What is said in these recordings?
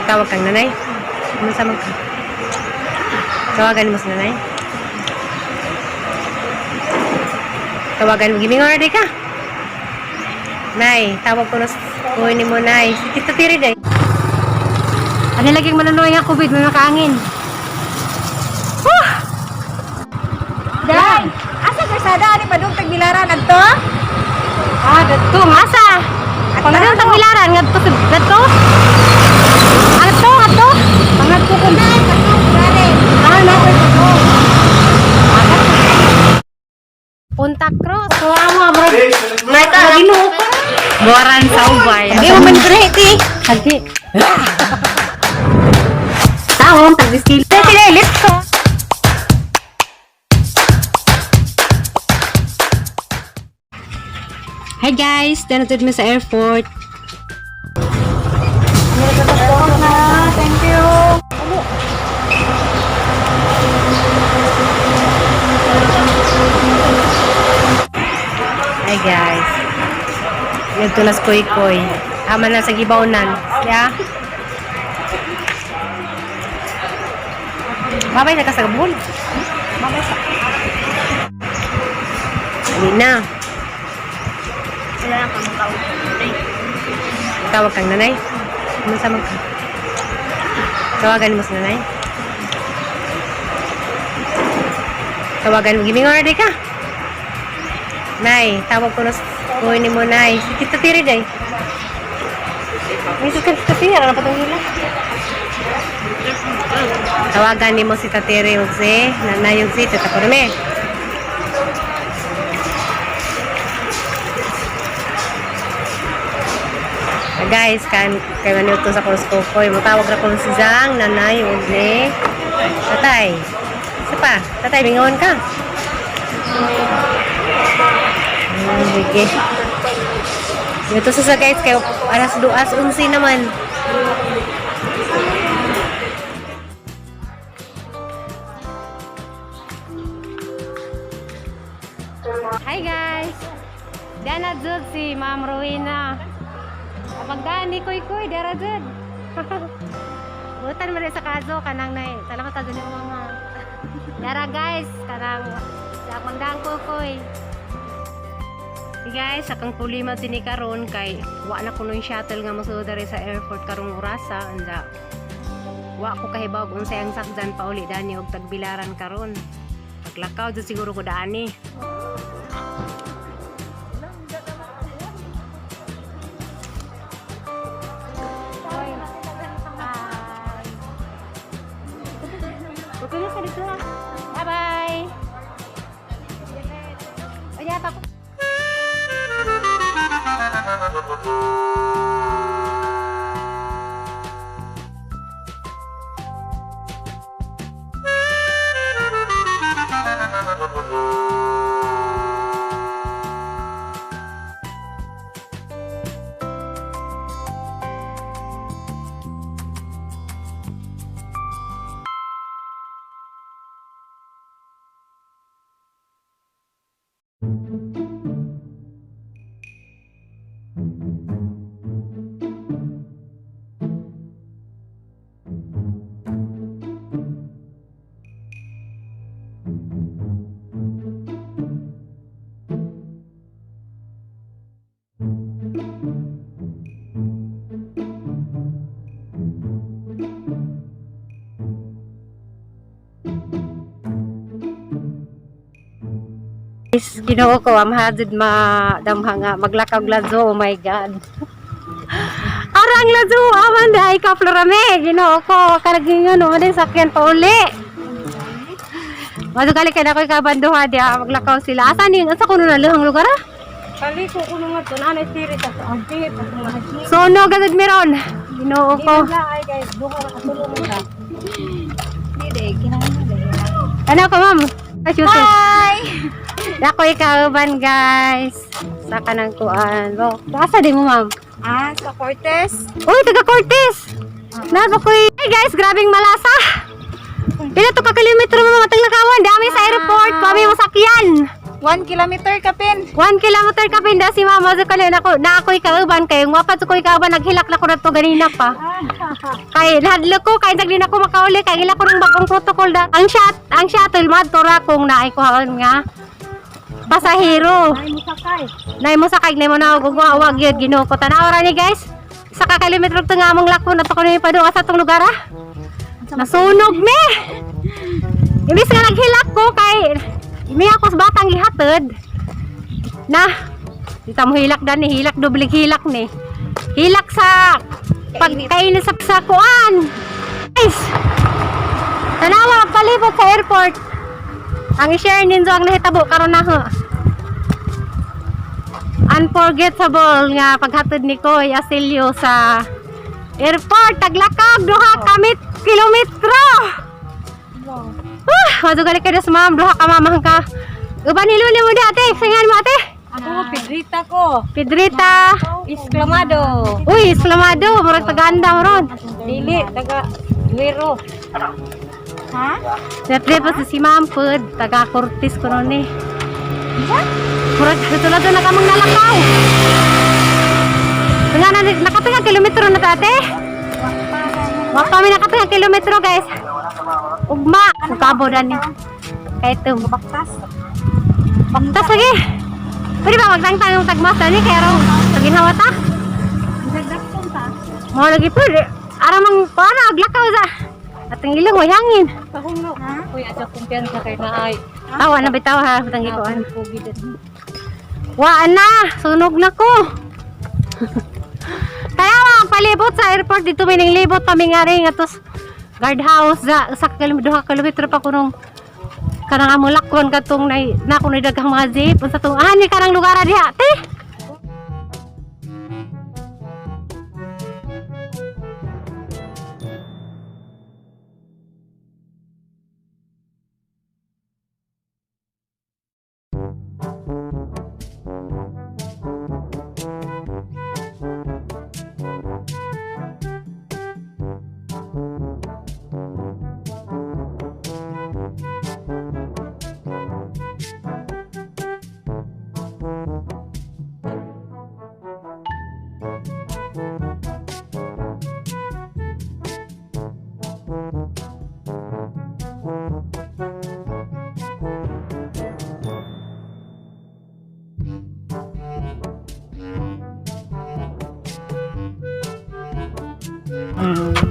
Tawag kang nanay. Ano sa ka? Tawagan mo sa nanay. Tawagan mo. Giming order ka. Nay, tawag ko na kunin mo, Nay. Si Tita Tiri, day. Ano laging manunoy nga COVID, may makaangin. Day, asa kalsada ani padung tagbilaran adto? Ah, gadto nga sa. Pangadto tagbilaran ngadto gadto. Adto adto. Pangadto ko. Day, padung gani. Ah, na ko. Punta Cruz. Wa mo bro. Ginoo ko. Buwaran sa ubay. Di mo man ti. Hagi. Taon tag-skill. Sige, let's go. Hi guys, danatid mi sa airport. Thank you. Hi guys. Nagto nas koy koy. Ama na sa gibawnan. Ya. Babay na ka sa gabon. Babay sa. Ali na. Wala na kang kaon. Tawag kang nanay. Ano sa ka? Tawagan mo sa nanay. Tawagan mo. Giming order ka. Nay, tawag ko na kunin mo, Nay. Si Tita Tiri, day. May sukat Tita Tiri. Ano pa itong hila? Tawagan ni mo si Tita Tiri ug si Nanay ug si Tita Kurme. Ah, guys, kan kay manuto sa Cruz Kokoy. Mutawag ra ko si Zang, Nanay ug ni Tatay. Isa pa, Tatay, bingon ka. Sige. Dito sa guys, kay alas 2:11 naman. Hi guys! Dana jud si Ma'am Rowena. Kapag daan ni Kuy Kuy, dara jud. Butan mo rin sa kaso kanang nay. Salamat sa ni mama. Dara guys, kanang sa akong daan Kuy. Hey guys, akang kulima dinhi karon kay wa na kuno yung shuttle nga mosulod diri sa airport karong orasa anda. Wa ko kahibaw kung unsay ang sakdan pauli dani og tagbilaran karon. Paglakaw jud siguro ko daani. Bye. Okay na sa dito. Bye-bye. O ya, tapos. Guys, Ginoo ko, am hadid ma damha nga maglakaw lazo. Oh my God. Arang lazo, aman dai ka florame. Ginoo ko, karagingon no din sakyan pa uli. Madu kali kay nakoy kabanduha dia maglakaw sila. Asa ni asa kuno na ang lugar ah? Kaliko ko nga to nanay tiri ta sa agi pa sa mga Sono gagad meron. Ginoo ko. ay guys, duha ra katulong ka. Dili, kinahanglan dili. Ano ka ma'am? Hi! Hi. Ako'y kauban guys. Sa kanang kuan. Bo, asa di mo ma'am? Ah, sa Cortez. Uy, taga Cortez! Naba ko'y... Hey guys, grabing malasa! Pila to ka kilometro mga taglakawan. Dami sa airport, pami mo sakyan. 1 kilometer kapin. 1 kilometer kapin da si mama sa kalin ako na ako'y kauban kay wa pa ko'y kauban, naghilak na ko na to ganina pa. Kay nahadlok ko kay nagdin ako makauli kay ila ko ng bagong protocol da. Ang shuttle madto ra kung naay kuhaon nga pasahero. Ay, musakay. Nay mo sakay nay mo na og wa wa gyud, Ginoo ko. Tanaw ra ni, guys. Sa ka kilometro to nga among lakon at ako ni padung sa atong lugar ah. Nasunog me. Imbis nga naghilak ko kay mi ako sa batang gihatod. Na dita mo hilak dan ni, hilak doble hilak ni. Hilak sa pagkain sa kuan. Guys. Tanawa ang palibot sa airport. Ang i-share ninyo ang nahitabo karon na ho. Unforgettable nga paghatod ni Koy Asilio sa airport, taglakaw duha kamit kilometro. Ah, madugay kayo sa ma'am, duha ka mamang ka. Uban ni Luli mo di ate, singan mo ate. Ako, Pedrita ko. Pedrita. Esclamado. Uy, Islamado, murag tagaanda mo ron. Dili, taga Duero. Ha? Siyempre pa si ma'am pud, taga Cortes ko ron eh. Murag tulad na kamang nalakaw. Nga na, nakatinga kilometro na ta ate. Wa pa mi nakatinga kilometro, guys. Ugma, ukabo dan ni. Kay tum. Baktas. Tas lagi. Pwede ba magtangtang yung tagmas ani kay arong paginhawa ta? Nagdakton ta. Mo lagi po. Ara mang kuana og lakaw sa. Atong ilong way hangin. Pahungno. Ha? Uy, adya kumpiyansa kay naay. Tawa na bitaw ha, atong gikuan. Pugi din. Wa na, sunog na ko. Kaya wa ang palibot sa airport dito may libot pa mi nga rin atos guard house sa 2 kilometro pa kunong kanang among lakon katong nay na kuno daghang mga jeep unsa tong ani kanang lugar diha te.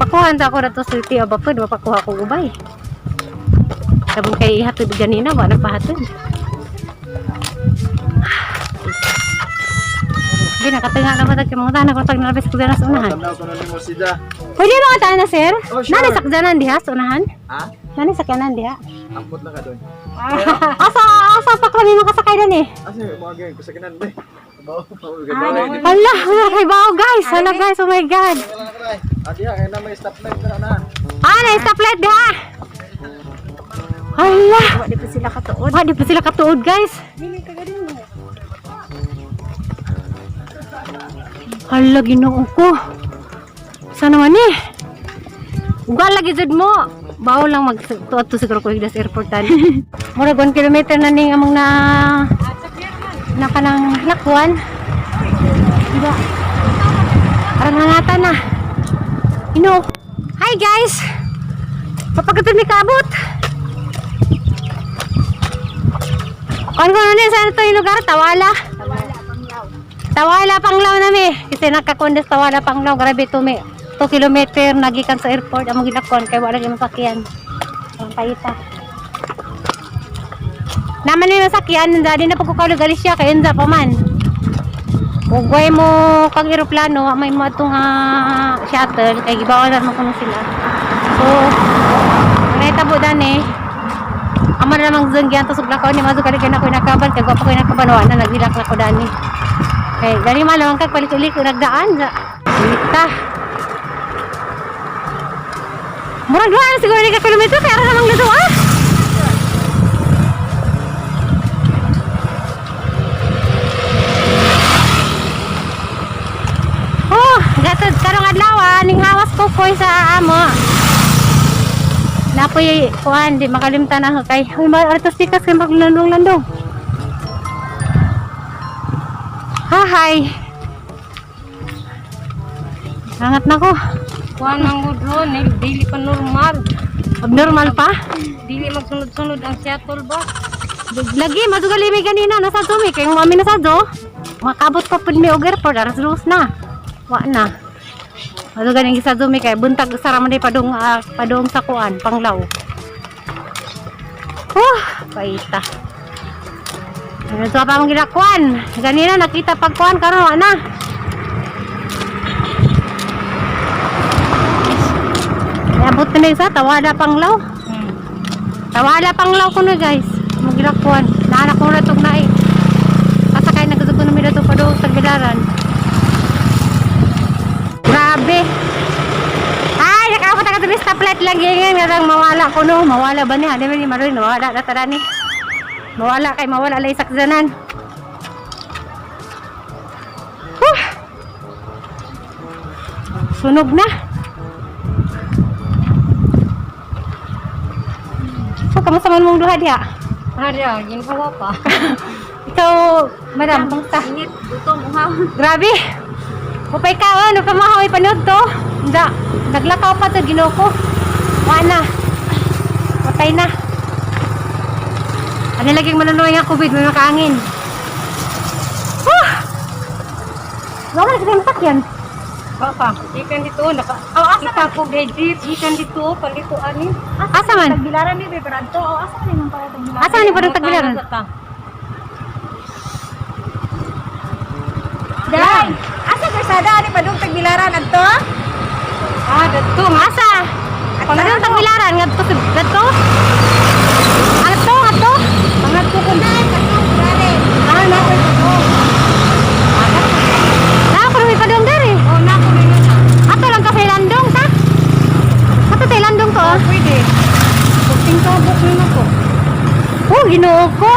Pakuhan sa ako na to sulti o bapod, mapakuha ko ubay. Sabon kay ihatod ganina, wa na pahatod. Hindi, nakatinga naman tag mga tanan kung tag nalabis ko sa unahan. Tanaw ko na nimo sila. Pwede ba ka na, sir? Oh, sure. Nani sakyanan diha sa unahan? Ha? Nani sakyanan diha? Ampot lang ka doon. Asa asa pa kami makasakay dan eh. Asa yung mga ganyan? Kusakinan ba eh. Bawo, bawo, bawo. Hala, wala kay bao guys. Hala guys, oh my God. Adi ha, kaya na may stoplight na na. Ah, na stoplight diha. Hala. Wa di pa sila katuod. Wa di pa sila katuod, guys. Dili ka gadin mo. Hala, Ginoo ko. Sana man eh. Uga lagi jud mo. Bawo lang mag tuod to siguro ko higdas airport tani. Murag 1 kilometer na ning among na na kanang lakwan. Diba? Parang hangatan na. Ginoo ko. Hi guys. Papagatan mi kaabot. Ano ko na saan to yung lugar? Tawala. Tawala panglaw. Tawala Panglaw na mi. Kasi nakakondes Tawala Panglaw. Grabe to mi. 2 kilometer nagikan sa airport. Among gilakon kay wala gyud masakyan. Ang paita. Naman ni masakyan, dali na pagkukaw Galicia kay enza pa man. Ugway mo kang eroplano, wa may mo atong shuttle kay gibawalan mo kuno sila. So, ang nahitabo dani, amo na namang zungyan to suglakaw ni mazo kay na ko nakaban kay gwapo ko nakaban wa na naghilak na ko dani. Kay dali man lang kag paliko-liko nagdaan sa Ita. Murag duha na siguro ni ka kilometro kay ara namang luto ah. Oh, gatod karong adlaw ah, ning hawas ko koy sa amo. Napoy kuan di makalimtan ako kay uy, artos tikas kay maglandong-landong. Bahay. Angat na ko. Kuan ang gudron, eh, dili pa normal. Abnormal pa. Dili magsunod-sunod ang shuttle ba? Lagi, masugali may ganina. Nasa mi. Kaya mami nasa do. Makabot pa pud mi og airport. Aras dos na. Wa na. Masugali sa mi kay buntag sara man di padung padung sa kuan, panglaw. Huh, paita. Ano to pa mong ginakuan? Ganina nakita pagkuan karon wa na. Abot na na isa, tawada panglaw. Tawala pang law ko na, guys. Magilakuan. Naanak ko na itong naik. Kasakay na gusto ko na mila pa doon sa bilaran. Grabe. Ay, nakaabot na ka stoplight lang ganyan. Nga mawala ko no. Mawala ba niya? Di ba ni Maroon? Mawala na tara ni. Mawala kay mawala lang saksanan. Huh! Sunog na. So, kamusta man mong duha diha? Hari, ginhawa pa. Ikaw, madam, kamusta? Init, gutom, uhaw. Grabe. Upay ka, oh, ano ka mahaw panood to? Hindi. Naglakaw pa to, ginoo ko. Wala na. Patay na. Ano laging manunuhay nga COVID, may makaangin. Huh! Wala na kasi sakyan. Papa, ikan dito, naka. Oh, asa ka ko jeep, ikan dito, palito ani. Asa man? Tagbilaran ni be paradto. Oh, asa man imong para tagbilaran? Asa man ni parang tagbilaran? Day, asa karsada ani padung tagbilaran adto? Ah, dadto. Asa? Pangadto tagbilaran ngadto ngadto? Adto, adto. Pangadto ko na, padung dare. Ah, na ko dito. Na ako may padung dere. Oh, na ko ni na. Ato lang ka sa Landong ta. Ato sa Landong to. Ah. Pwede. Pagting kabok ni na ko. Oh, Ginoo ko.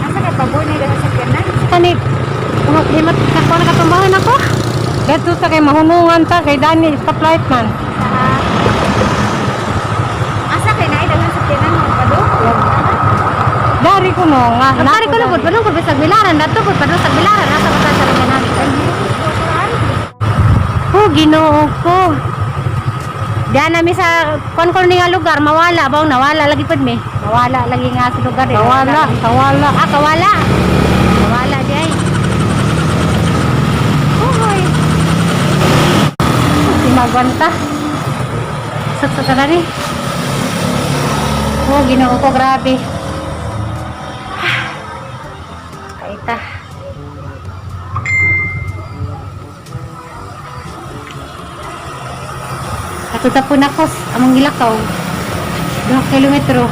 Asa ka pa ni dahil sa kanan? Kani mga himat ka na katumbahan ako. Dadto sa kay mahunungan ta kay Dani stoplight man. Asa kay naay daghan sa kanan mo padung? Dari ko no nga. Ang ko lugod, padung ko sa Bilaran, dato ko padung sa Bilaran, nasa ko sa kanan. Oh, Ginoo ko. Diyan nami sa kon kon ni nga lugar mawala ba nawala lagi pud mi. Mawala lagi nga sa lugar eh. Kawala, kawala. Ah, kawala. Kawala di ay. Uy. Sinagwanta. Sat sa tanani. Oh, Ginoo ko, grabe. Kaita. Katutapon ako among gilakaw. 2 kilometro.